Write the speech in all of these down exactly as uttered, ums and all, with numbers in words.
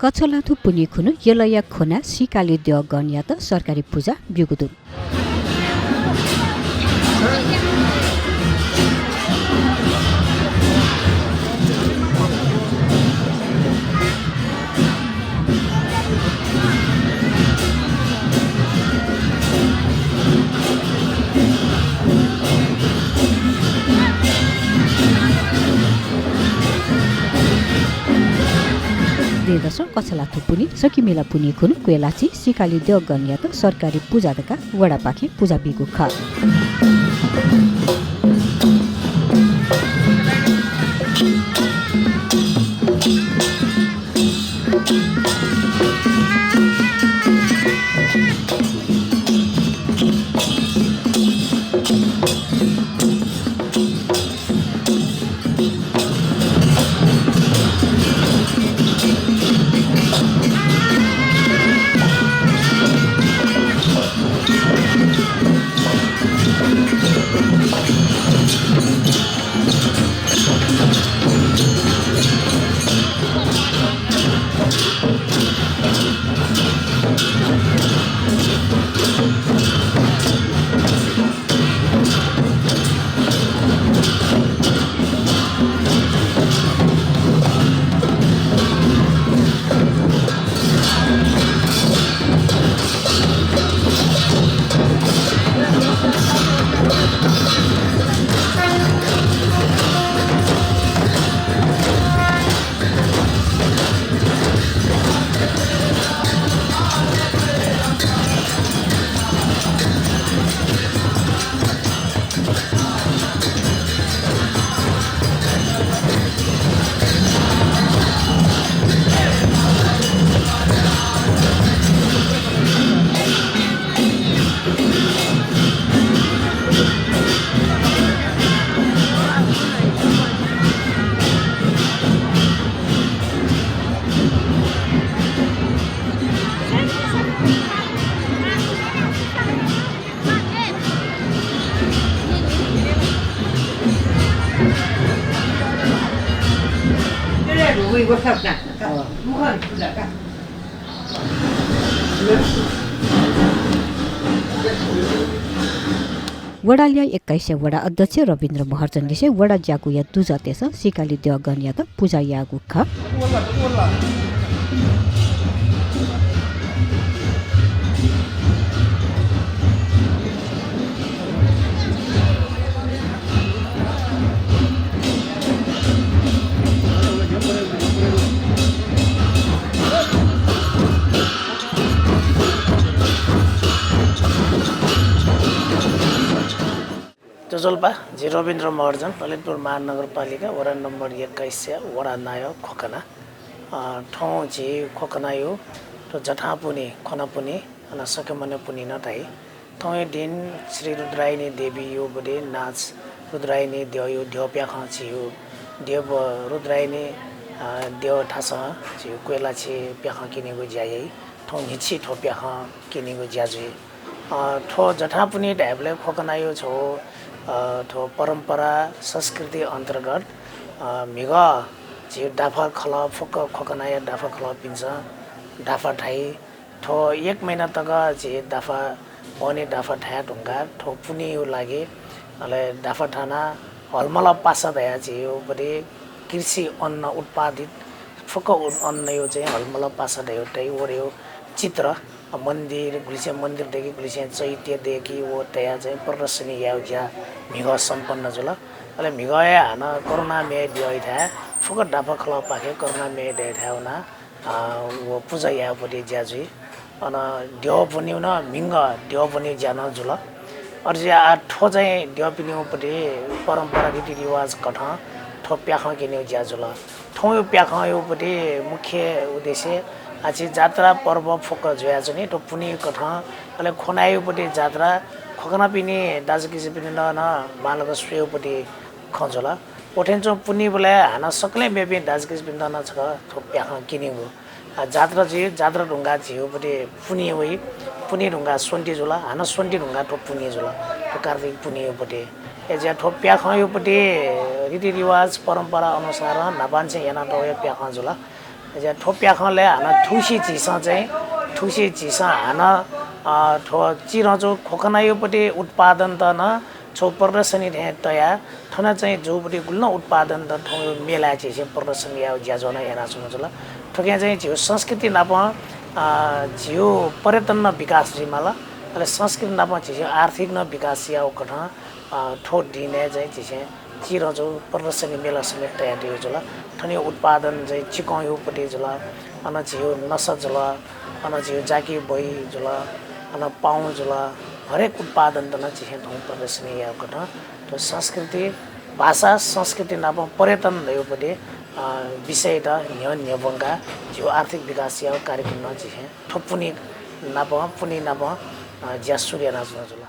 कछलाथु पुन्हि खुन्हु यलया ख्वनाय् श्रीकाली द्यः गणयात सरकारी पुजा ब्यूगु दु। दँय्‌दसं कछलाथु पुन्हि, सकिमिला पुन्हि खुन्हु क्वय्‌लाछि श्रीकाली द्यः गणयात सरकारी पुजा दकाः वडापाखें पुजा बीगु खः। वडालया एक्काइसया वडा अध्यक्ष रविन्द्र महर्जन लिसे वडा ज्याकुया दुजःतय्‌सं श्रीकाली द्यः गणयात पुजा याःगु खः। ज्वजलपा, जि रविन्द्र महर्जन, ललितपुर महानगरपालिका वडा नम्बर एक्काइसया वडा नायः ख्वकना। अ, थौं झी ख्वकनाया थ्व जथापुन्हि, ख्वनापुन्हि, अन सकेमने पुन्हि नं धाइ। थौंया दिं श्री रुद्रायणी देवीया बडे नाच रुद्रायणी द्यःया द्यः प्याखं झीया देव रुद्रायणी, अ, द्यः थासं झीया क्वय्‌लाछि प्याखं क्यनीगु ज्या याइ। थौं न्हिच्छि थ्व प्याखं क्यनीगु ज्या जुइ। अ, थ्व जथापुन्हि धायेबलय् ख्वकनाया छगू, अ, थ्व परम्परा संस्कृति अन्तर्गत, अ, म्हिगः झी दाफा खलः फुक्क ख्वकनाया दाफा खलःपिन्सं दाफा थाइ। थ्व एक महिना तक झी दाफा, बहनी दाफा थाये धुंकाः थ्व पुन्हिया लागि, अले दाफा थानाः हलमल पासा धयाः झीया बडे कृषि अन्न उत्पादित फुक्क उत-, अन्नया चाहिँ हलमल पासा धयाः तइ, वया चित्र, अ, मन्दिर, गुलिसिया मन्दिर दय्‌कि, गुलिसिया चैत्य दय्‌कि, व तयाः चाहिँ प्रदर्शनी यायेगु ज्या म्हिगः सम्पन्न जुल। अले म्हिगःया हानं करुणामय द्यःयाथाय् फुक्क दाफा खलःपाखे करुणामय द्यःयाथाय् वनाः, अ, व पुजा यायेगु पति ज्या जुइ। अन द्यः ब्वनेगु नं म्हिगः द्यः ब्वनेगु ज्या नं जुल। अथे जुयाः आः थ्व चाहिँ द्यः पिनेगु पति परम्परा रीतिरिवाज कथं थ्व प्याखं क्यनेगु ज्या जुल। थौंया प्याखंया पति मुख्य उद्देश्य आः झी जात्रा पर्व फुक्क जुयाच्वनी। थ्व पुन्हि कथं अले ख्वनाया पति जात्रा ख्वकनापिनि दाजुकिजापिनि नं, नं बांलाक स्वयेगु पति खँ जुल। व थें च्वं पुन्हिबलय् हानं सकलें मेपिं दाजुकिजापिन्त नं छकः थ्व प्याखं क्यनीगु। आ, जात्रा जुइ, जात्रा धुंकाः झीगु पति पुन्हि वइ, पुन्हि धुंकाः स्वन्ति जुल, हानं स्वन्ति धुंकाः थ्व पुन्हि जुल, थ्व कार्तिक पुन्हिया पति। अय्‌जुयाः थ्व प्याखंया पति रीतिरिवाज परम्परा अनुसारं न्हापांनिसें यानातःगु प्याखं जुल। अय्‌जुयाः थ्व प्याखंलय् हानं थुसी झीसं चाहिँ, थुसी झीसं हानं, अ, थ्व चिधंच्वः खोकनायागु पट्टि उत्पादनत नं छगू प्रदर्शनी थें तयाः थन चाहिँ जूगु पट्टि गुलि नं उत्पादनत थौंयागु मेलाय् झीसं प्रदर्शनी यायेगु ज्याझ्वः नं यानाच्वनागु जुल। थुकिं चाहिँ झीगु संस्कृति नाप, अ, झीगु पर्यटन नं विकास जुइमाल, अले संस्कृति नाप झीसं आर्थिक नं विकास याःगु कथं, अ, थ्व दिनय् चाहिँ झीसं चिधंच्वः प्रदर्शनी मेला समेत तयातयागु जुल। थनयागु उत्पादन चाहिँ चिकंयागु पट्टि जुल, अन झीगु नसा जुल, अन झीगु जाकि ब्वइ जुल, अन पाउँ जुल, हरेक उत्पादनत नं झीसं थौं प्रदर्शनी यायेगु कथं थ्व संस्कृति, भाषा, संस्कृति नाप पर्यटन धयागु पट्टि, अ, विषयत न्ह्यः न्ह्यब्वंकाः झीगु आर्थिक विकास यायेगु कार्यक्रम नं झीसं थ्व पुन्हि नाप, पुन्हि नाप, अ, ज्या सुरु यानाच्वनागु जुल।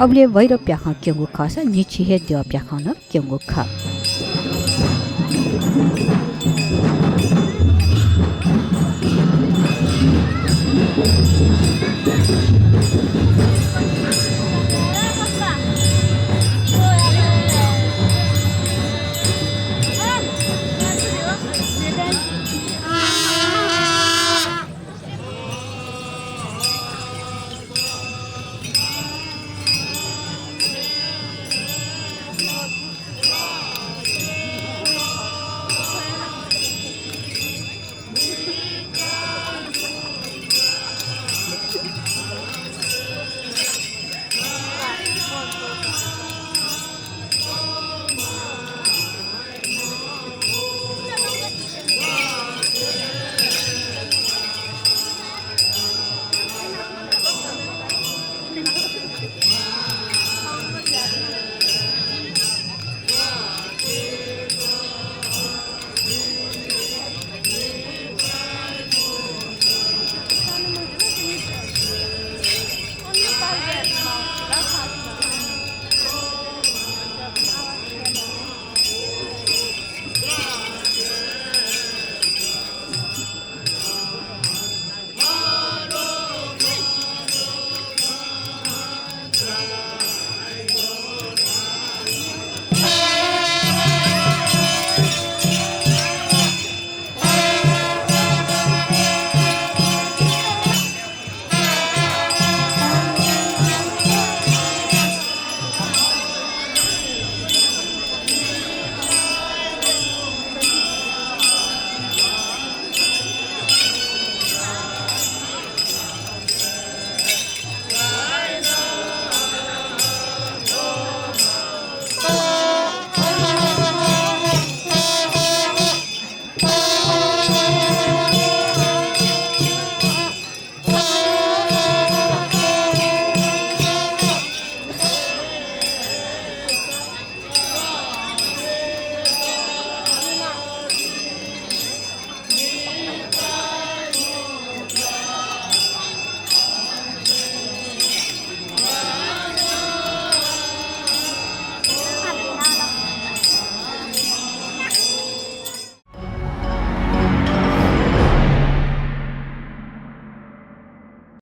अबलय् भैरव प्याखं क्यंगु खःसा न्हिच्छि हे द्यः प्याखं नं क्यंगु खः।